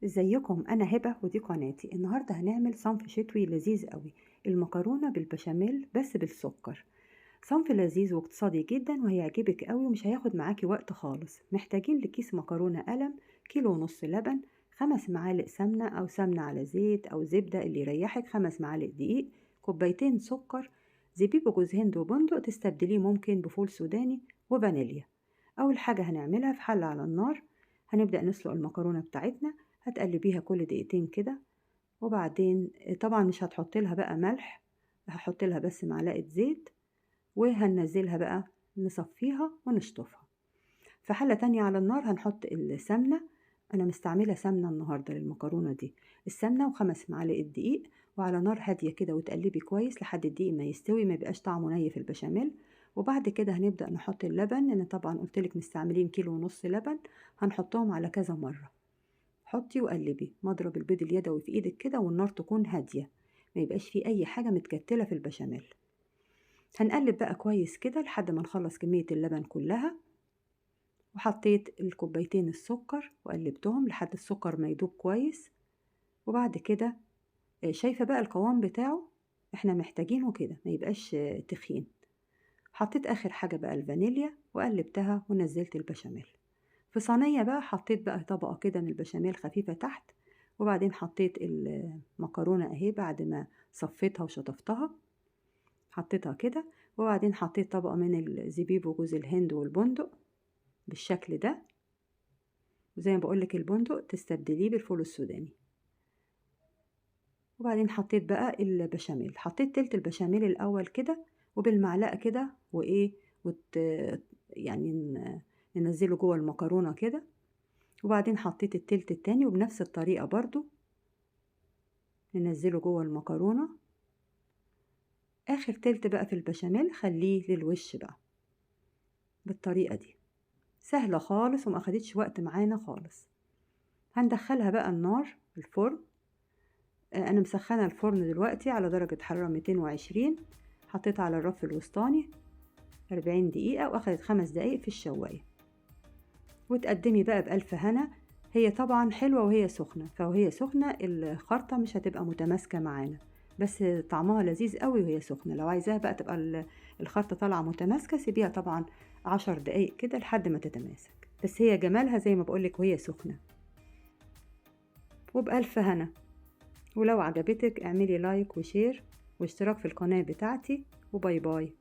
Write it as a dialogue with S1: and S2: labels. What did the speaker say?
S1: ازيكم؟ انا هبه ودي قناتي. النهارده هنعمل صنف شتوي لذيذ قوي، المكرونه بالبشاميل بس بالسكر. صنف لذيذ واقتصادي جدا وهيعجبك قوي ومش هياخد معاكي وقت خالص. محتاجين لكيس مكرونه قلم، 1.5 كيلو لبن، 5 معالق سمنه او سمنه على زيت او زبده اللي يريحك، 5 معالق دقيق، 2 كوباية سكر، زبيب وجوز هند وبندق تستبدليه ممكن بفول سوداني، وفانيليا. اول حاجه هنعملها في حله على النار هنبدا نسلق المكرونه بتاعتنا. هتقلبيها كل دقيقتين كده، وبعدين طبعا مش هتحط لها بقى ملح، هحط لها بس معلقه زيت، وهننزلها بقى نصفيها ونشطفها. في حله تانية على النار هنحط السمنه. انا مستعمله سمنه النهارده للمكرونه دي، السمنه و5 معالق دقيق، وعلى نار هاديه كده، وتقلبي كويس لحد الدقيق ما يستوي، ما يبقاش طعمه ني في البشاميل. وبعد كده هنبدا نحط اللبن. انا طبعا قلتلك مستعملين 1.5 كيلو لبن، هنحطهم على كذا مره. حطي وقلبي، مضرب البيض اليدوي في ايدك كده، والنار تكون هاديه، ما يبقاش فيه اي حاجه متكتله في البشاميل. هنقلب بقى كويس كده لحد ما نخلص كميه اللبن كلها. وحطيت 2 كوباية السكر وقلبتهم لحد السكر ما يدوب كويس. وبعد كده شايفه بقى القوام بتاعه احنا محتاجينه كده، ما يبقاش تخين. حطيت اخر حاجه بقى الفانيليا وقلبتها ونزلت البشاميل. في صينيه بقى حطيت بقى طبقه كده من البشاميل خفيفه تحت، وبعدين حطيت المكرونه اهي بعد ما صفيتها وشطفتها حطيتها كده، وبعدين حطيت طبقه من الزبيب وجوز الهند والبندق بالشكل ده. وزي ما بقولك البندق تستبدليه بالفول السوداني. وبعدين حطيت بقى البشاميل، حطيت تلت البشاميل الاول كده، وبالمعلقه كده وايه يعني ننزله جوه المكرونه كده. وبعدين حطيت التلت التاني، وبنفس الطريقه برضو ننزله جوه المكرونه. اخر تلت بقى في البشاميل خليه للوش بقى بالطريقه دي. سهله خالص وما اخدتش وقت معانا خالص. هندخلها بقى النار الفرن. انا مسخنه الفرن دلوقتي على درجه حراره 220، حطيتها على الرف الوسطاني 40 دقيقه، واخدت 5 دقايق في الشوايه. وتقدمي بقى بألف هنا. هي طبعا حلوة وهي سخنة، فوهي سخنة الخرطة مش هتبقى متماسكة معانا، بس طعمها لذيذ قوي وهي سخنة. لو عايزاها بقى تبقى الخرطة طالعة متماسكة سيبيها طبعا 10 دقايق كده لحد ما تتماسك، بس هي جمالها زي ما بقولك وهي سخنة. وبألف هنا. ولو عجبتك اعملي like و share واشتراك في القناة بتاعتي، و bye bye.